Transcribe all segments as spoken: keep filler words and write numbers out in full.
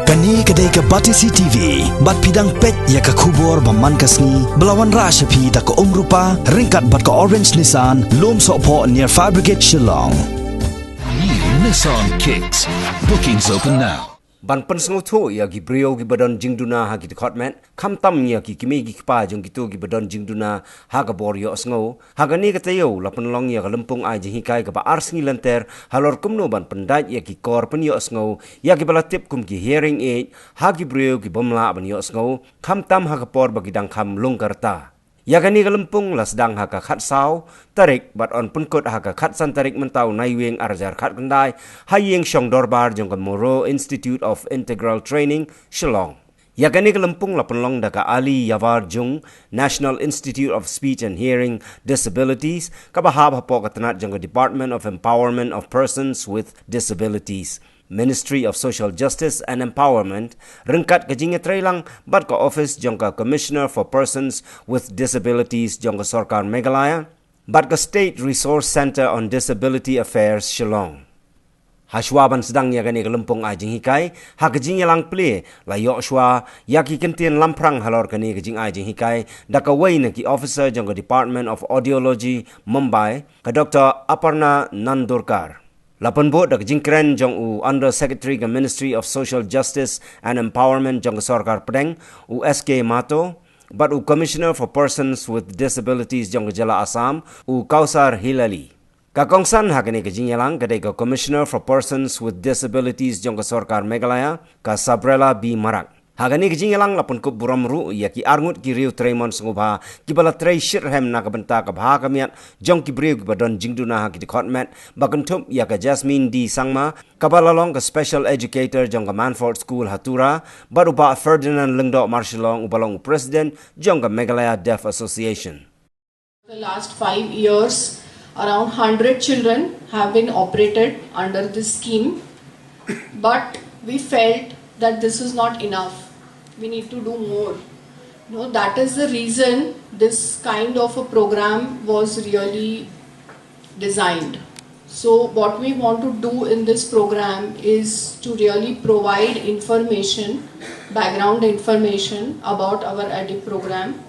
Kane ka dei ka Batesi T V, bad phi dang peit ïa ka khubor ba man ka sngi, ba la wanrah sha phi da ka Umrupa, ryngkat bad ka Orange Nissan, Lumsohphoh near Fire Brigade, Shillong. New Nissan Kicks. Bookings open now. Ban pynsngewthuh ïa ki briew kiba don jingduna ha ki dkhot met, khamtam ïa ki kmie ki kpa jong kito kiba don jingduna ha ka bor ïohsngew. Ha kane ka taïew la pynlong ïa ka lympung ai jinghikai kaba ar sngi lynter halor kumno ban pyndait ïa ki kor pynïohsngew ïa kiba la tip kum ki hearing aid ha ki briew ki bym lah ban ïohsngew, khamtam ha ka por ba ki dang kham lung ka rta. Ïa kane ka lympung la sdang ha ka khatsaw tarik bad yn pynkut ha ka khatsan tarik mynta u Naiwieng ar hajar khatkhyndai ha ïing shong dorbar jong ka Moreau Institute of Integral Training, Shillong. Ïa kane ka lympung la pynlong da ka Ali Yavar Jung, National Institute of Speech and Hearing Disabilities, kaba hap hapoh ka tnat jong ka Department of Empowerment of Persons with Disabilities, Ministry of Social Justice and Empowerment, ryngkat ka jingïatreilang bad ka office jong ka Commissioner for Persons with Disabilities jong ka Sorkar Meghalaya bad ka State Resource Centre on Disability Affairs, Shillong. Hashwa ban sdang ïa kane ka lympung ai jinghikai, ha ka jingïalang plie la ïoh shwa ïa ki kyntien lamphrang halor kane ka jingai jinghikai da kawei na ki officer jong ka Department of Audiology, Mumbai, ka Doctor Aparna Nandurkar. La pynbud da ka jingkren jong u Under Secretary ka Ministry of Social Justice and Empowerment jong ka Sorkar Pdeng, u S K Mato, bad u Commissioner for Persons with Disabilities jong ka jylla Assam, u Kausar Hilali. Ka kongsan ha kane ka jingïalang ka dei ka Commissioner for Persons with Disabilities jong ka Sorkar Meghalaya, ka Sabrella B Marak. Ha kane ka jingïalang la pynkup burom ruh ïa ki arngut ki riew trei mon sngewbha kiba la trei shitrhem na ka bynta ka bha ka miat jong ki briew kiba don jingduna ha ki dkhot met, ba kynthup ïa ka Jasmine D Sangma, kaba la long ka Special Educator jong ka Manford School ha Tura, bad u Bah Ferdinand Lyngdoh Marshillong uba long u President jong ka Meghalaya Deaf Association. The last five years, around hundred children have been operated under this scheme, but we felt that this is not enough. We need to do more. You know, that is the reason this kind of a program was really designed. So, what we want to do in this program is to really provide information, background information about our ADIP program,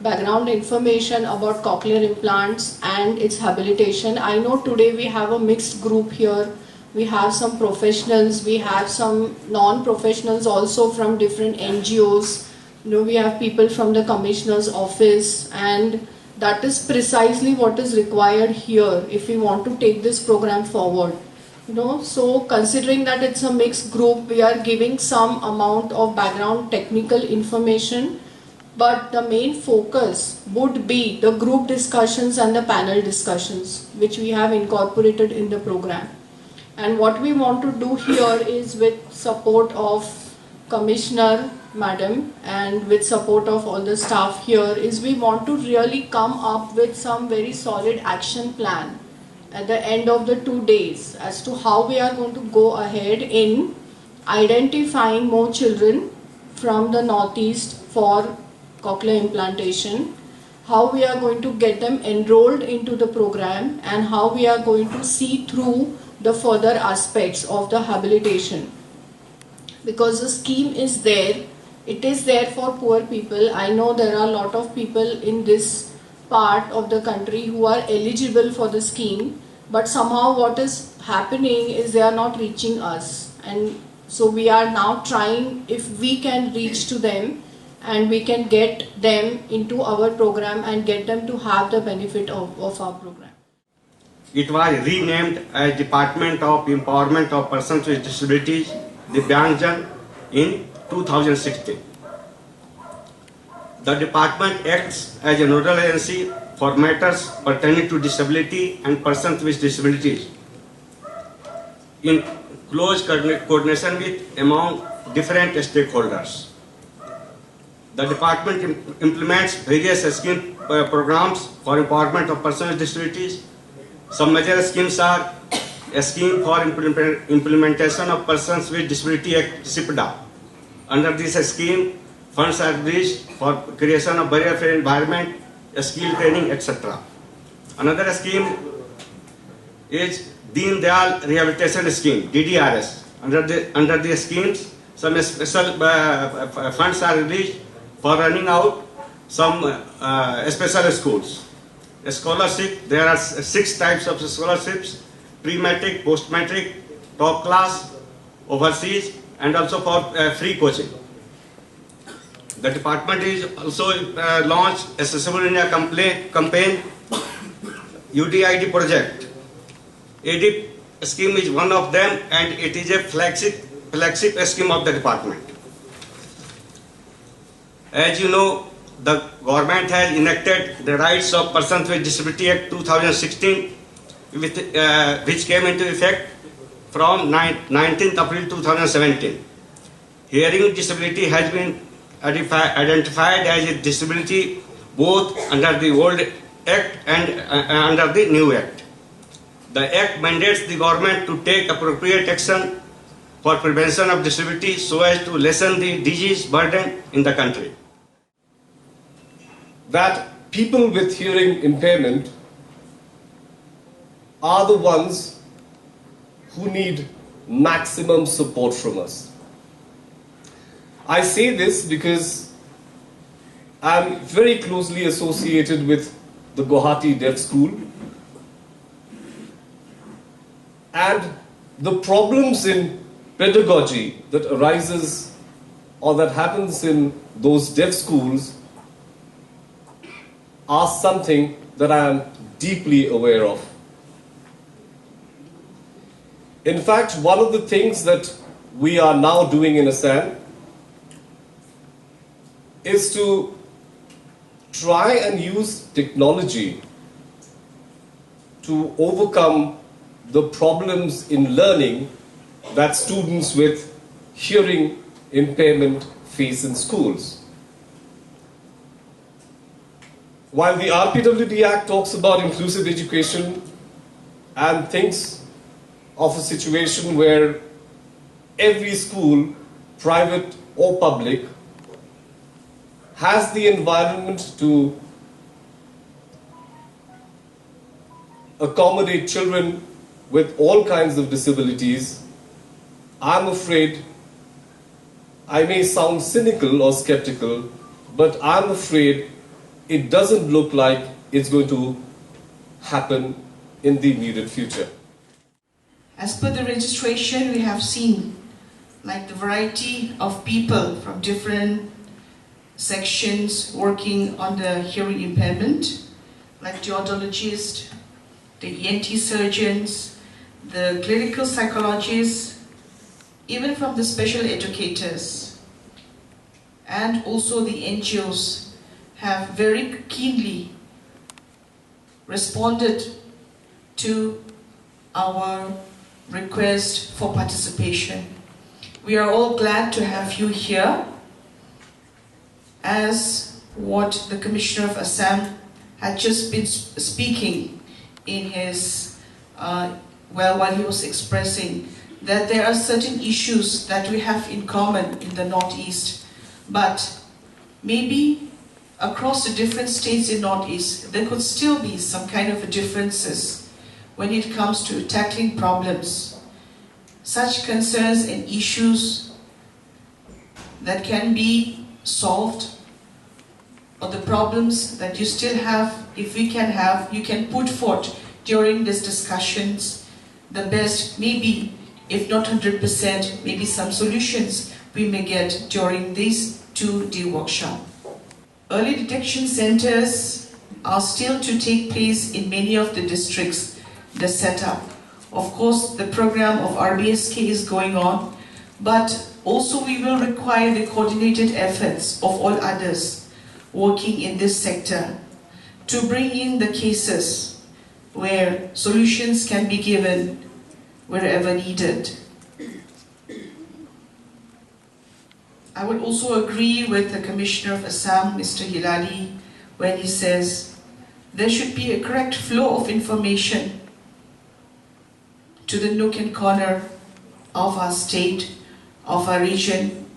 background information about cochlear implants and its habilitation. I know today we have a mixed group here. We have some professionals, we have some non professionals also from different N G Os. You know, we have people from the commissioner's office, and that is precisely what is required here if we want to take this program forward. You know, so considering that it's a mixed group, we are giving some amount of background technical information, but the main focus would be the group discussions and the panel discussions, which we have incorporated in the program. And what we want to do here is, with support of Commissioner Madam and with support of all the staff here, is we want to really come up with some very solid action plan at the end of the two days as to how we are going to go ahead in identifying more children from the Northeast for cochlear implantation, how we are going to get them enrolled into the program, and how we are going to see through the further aspects of the habilitation. Because the scheme is there, it is there for poor people. I know there are a lot of people in this part of the country who are eligible for the scheme, but somehow what is happening is they are not reaching us. And so we are now trying if we can reach to them and we can get them into our program and get them to have the benefit of, of our program. It was renamed as Department of Empowerment of Persons with Disabilities, Divyangjan, in two thousand sixteen. The department acts as a nodal agency for matters pertaining to disability and persons with disabilities in close coordination with among different stakeholders. The department implements various scheme programs for empowerment of persons with disabilities. Some major schemes are a scheme for implementation of Persons with Disability Act, SIPDA. Under this scheme, funds are released for creation of barrier-free environment, skill training, et cetera. Another scheme is Deen Dayal Rehabilitation Scheme, D D R S. Under the, under the schemes, Some special uh, funds are released for running out some uh, special schools. A scholarship, there are six types of scholarships: pre-matric, post-matric, top class, overseas, and also for uh, free coaching. The department is also uh, launched Accessible India campaign, U D I D project. A D I D scheme is one of them, and it is a flagship flagship scheme of the department. As you know, the government has enacted the Rights of Persons with Disability Act two thousand sixteen, with, uh, which came into effect from nine, nineteenth April two thousand seventeen. Hearing disability has been identifi- identified as a disability both under the old act and uh, under the new act. The act mandates the government to take appropriate action for prevention of disability so as to lessen the disease burden in the country. That people with hearing impairment are the ones who need maximum support from us. I say this because I'm very closely associated with the Guwahati Deaf School, and the problems in pedagogy that arises or that happens in those deaf schools are something that I am deeply aware of. In fact, one of the things that we are now doing in Assam is to try and use technology to overcome the problems in learning that students with hearing impairment face in schools. While the R P W D Act talks about inclusive education and thinks of a situation where every school, private or public, has the environment to accommodate children with all kinds of disabilities, I'm afraid I may sound cynical or skeptical, but I'm afraid it doesn't look like it's going to happen in the immediate future. As per the registration, we have seen like the variety of people from different sections working on the hearing impairment, like the audiologist, the E N T surgeons, the clinical psychologists, even from the special educators, and also the N G Os have very keenly responded to our request for participation. We are all glad to have you here. As what the Commissioner of Assam had just been speaking in his, uh, well, while he was expressing that there are certain issues that we have in common in the Northeast, but maybe across the different states in Northeast, there could still be some kind of differences when it comes to tackling problems. Such concerns and issues that can be solved, or the problems that you still have, if we can have, you can put forth during these discussions the best, maybe if not one hundred percent, maybe some solutions we may get during these two-day workshop. Early detection centers are still to take place in many of the districts, the setup. Of course, the program of R B S K is going on, but also we will require the coordinated efforts of all others working in this sector to bring in the cases where solutions can be given wherever needed. I would also agree with the Commissioner of Assam, Mister Hilali, when he says there should be a correct flow of information to the nook and corner of our state, of our region,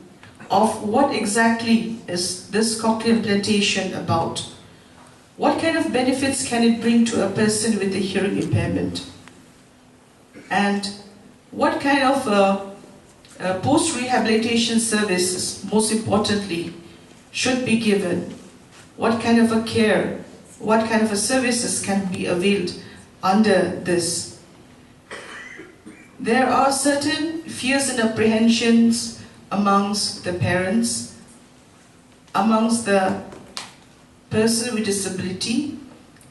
of what exactly is this cochlear implantation about? What kind of benefits can it bring to a person with a hearing impairment? And what kind of uh, Uh, post-rehabilitation services, most importantly, should be given. What kind of a care, what kind of a services can be availed under this? There are certain fears and apprehensions amongst the parents, amongst the person with disability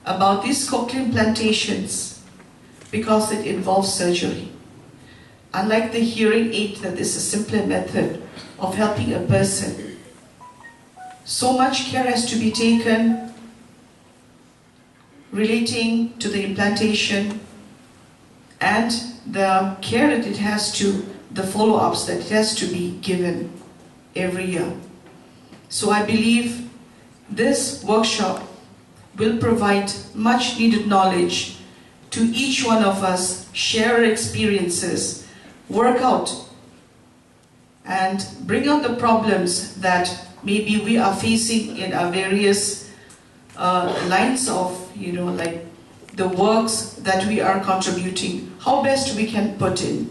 about these cochlear implantations because it involves surgery. Unlike the hearing aid, that is a simpler method of helping a person, so much care has to be taken relating to the implantation and the care that it has to, the follow-ups that it has to be given every year. So I believe this workshop will provide much needed knowledge to each one of us, share our experiences, work out and bring out the problems that maybe we are facing in our various uh, lines of, you know, like the works that we are contributing, how best we can put in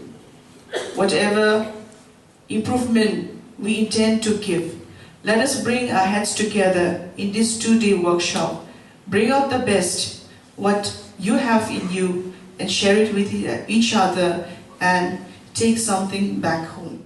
whatever improvement we intend to give. Let us bring our heads together in this two-day workshop, bring out the best, what you have in you, and share it with e-, each other and take something back home.